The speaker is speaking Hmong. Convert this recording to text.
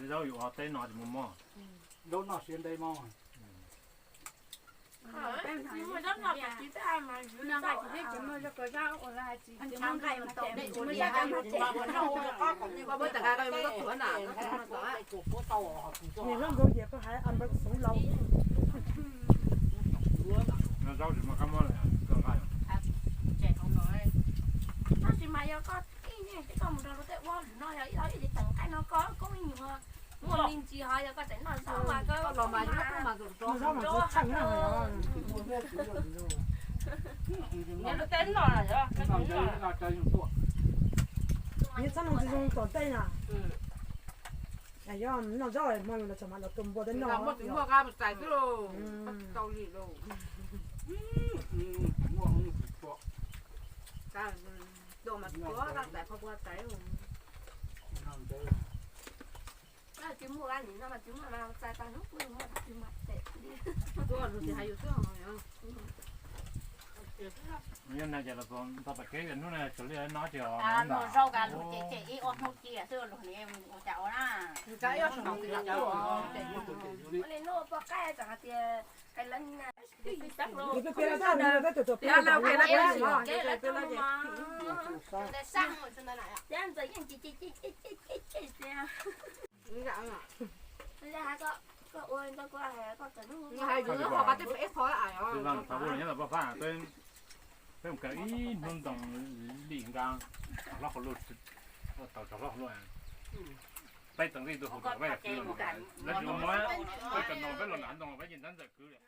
Zaub yuav ua teb no ces muaj mob. Zaub noj siav ntev mob. Nim no nkauj ces koj hais a npawg xub lauj. Zaub tsis muaj qab mob. Tab sis mas yog koj ib nyuag koj mus nrog luag tej ua no yog ib txheem nqaij no koj koob ib nyuag muaj me ntsis ho yog koj tseem noj zaub mas koj los mas zaub mas tseem tsheej na. Nyob txhob nug ntsis zoo tom tej na. Yog noj zaub hmo los tseem mam los tus npua tej noj. Muaj tus muaj qab mus txais xwb lauj, tau li lauj. Tua mas tua, txais qhov kua txais. Tsis muaj nim no mas tsis muaj mas txais tag hnub kuj muaj tab sis mas tes. Tua lus tsis hais yus xwb os. Nyob no ces los tau pam kev hnub no tsis li no ces. Noj zaub kav lus ces ces ib ob hnub cia xwb lus ni ua cas ua na. Ua li no poj qaib tseem hais tias hais lawv na. Tias ntxawm yeej ces ces ces ces tias. Hais yus lub qhov qab teb pem ib qho. Peb mus kawm ib hnub ntoo li nka, hlob qhov luj, tau tso hlob qhov luj. Peb teev tij tus hauv tawm peb kwv, lawv tsis ua muab, peb kawm ntoo peb los nram ntoo peb ces ntxhab ntxawm kwv li.